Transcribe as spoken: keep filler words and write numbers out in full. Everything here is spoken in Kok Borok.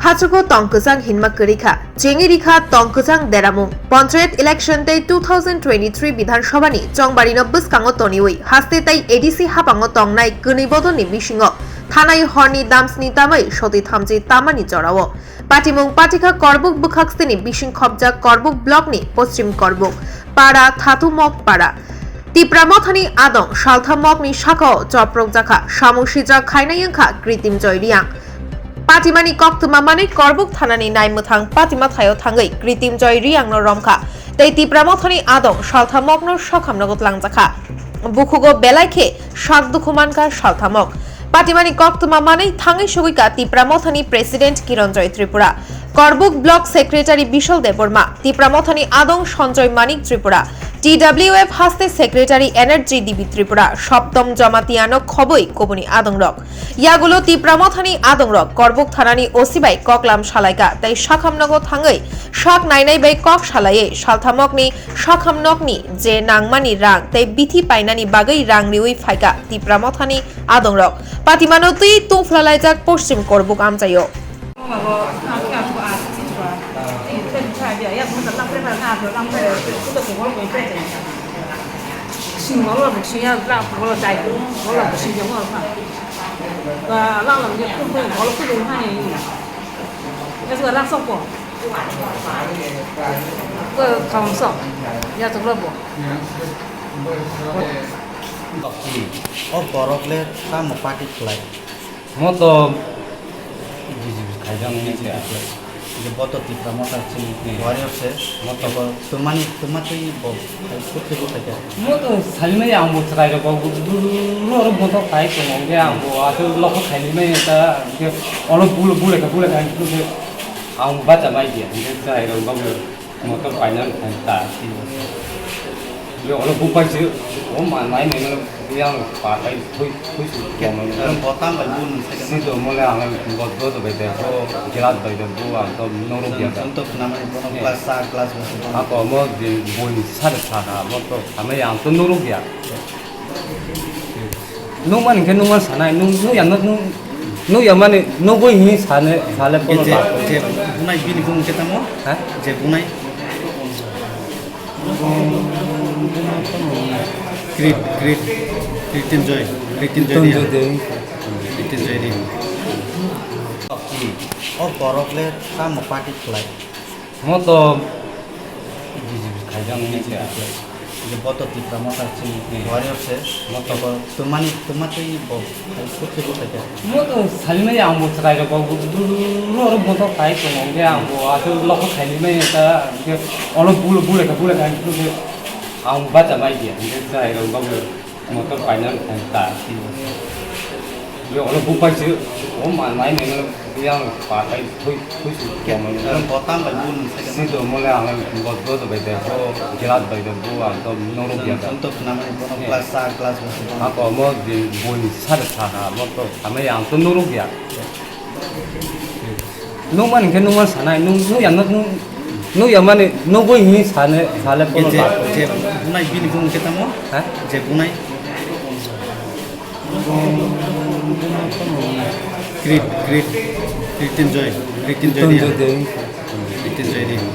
Hachugo tong kwchang hinma kwrwi kha, chengwi rikha tong kwchang deramung. Panchayat election tei two thousand twenty-three Bidhan Sabha ni chongbarino bwskango toniwi haste tei A D C habango tongnai kwnwi bodolni bisingo thanai horni damsni tamwi soti thamchi tamani jorao patimung patikha Korbuk bwkhaksini bising khopjak Korbuk block ni Poschim Korbuk para Thatumok para. Tipra Mothani adong Saltha Mokni sakao choprokjakha, samung sijak khainai wngkha Kritim Joy Riang. Patimani koktwma manwi Korbuk thanani naimwthang patima thaio thangwi Kritim Joy Riangno romkha tei Tipra Mothani adong Saltha Mokno sokhamnogo tlangjakha. Bukhugo belai khe sak dukhu mankha Saltha Mok. Patimani koktwma manwi thangwi sugwikha Tipra Mothani President Kiron Joy Tripura, Korbuk Block Secretary Bishal Debbarma, Tipra Mothani adong Sanjoy Manik Tripura, T W F haste Secretary Energy D B Tripura, Soptom Jamatiano khobwi kubuni adongrok. Yagulo Tipra Mothani adongrok Korbuk thanani O C bai koklam salaikha tei sakhamnogo thangwi sak nainai bai kok salaiwi Saltha Mokni sakhamnokni je nangmani rang tei bithi painani bagwi rang riwi phaikha Tipra Mothani adongrok. Patimano twi tungphla laijak Poschim Korbuk amchaio. O borok le tamo party khlai? Mo to B J P khaijak nini se. Bo to Tipra Motha chini warrior se. Mo to bo tumani, tumatwi bo kutwi bo khaijak. Mo to salimai ang bo chwrai rok bo ro ro bo to khai tongo, hwnkhe ang bo aswk lokho khaimai ta, hwnkhe olo bul-, bulai kha, bulai kha, hwnkhe ang bacha mai dia, hwnkhe chwrai rok bo. Motor paina thang ta. Yo, olo bupai se, o ma-, mai nai mano, yang patai thui, thui su, kono. Ang botang bai bu nung se. Si do mole ang bo do do bai de, bo gelas bai de, bo ang to norok ya da. Ang to khna mani bono glass sa, glass bo se. Ako mo de boi sa de sa na, mo to, ame ang to norok ya. Nukmani hwnkhe nukmani sanai, nuk-, nukya, nuk-, nuk-, nukya mani nugwi hinwi sane, sale. Je, je bunai bini bung khe tamo? Ha? Je bunai? Krit, Krit, Kritin Joy, Kritin Joy Kritin Joy Riya. Kritin Joy Riya. O borok le tamo party khlai? Mo to B J P khaijak nini se. Bo to Tipra Motha chini warrior se. Mo to bo tumani, tumatwi bo kutwi bo khaijak. Mo to salimai ang bo chwrai rok bo ro ro bo to khai tongo, hwnkhe ang bo aswk lokho khaimai ta, hwnkhe olo bul-, bulai kha, bulai kha, hwnkhe ang bacha mai dia, hwnkhe chwrai rok bo. Motor paina thang ta. Yo, olo bupai se, o ma-, mai nai mano, yang patai thui, thui su. Ke, kono. Ang botang bai bu nung se. Si do mole ang bo do do bai de, bo gelas bai de, bo ang to norok ya. Ang to khna mani bono glass sa, glass bo se. Ako mo de boi sa de sa ha, mo to khamai ang to norok ya. Nukmani hwnkhe nukmani sanai, nuk-, nukya, nuk-, nuk-, nukya mani nugwi hinwi sane, sale. Je, je bunai bini bung khe tamo? Ha? Je bunai? Krit, Krit, Kritin Joy, Kritin Joy Kritin Riya. Joy Riya. Kritin Joy Riya.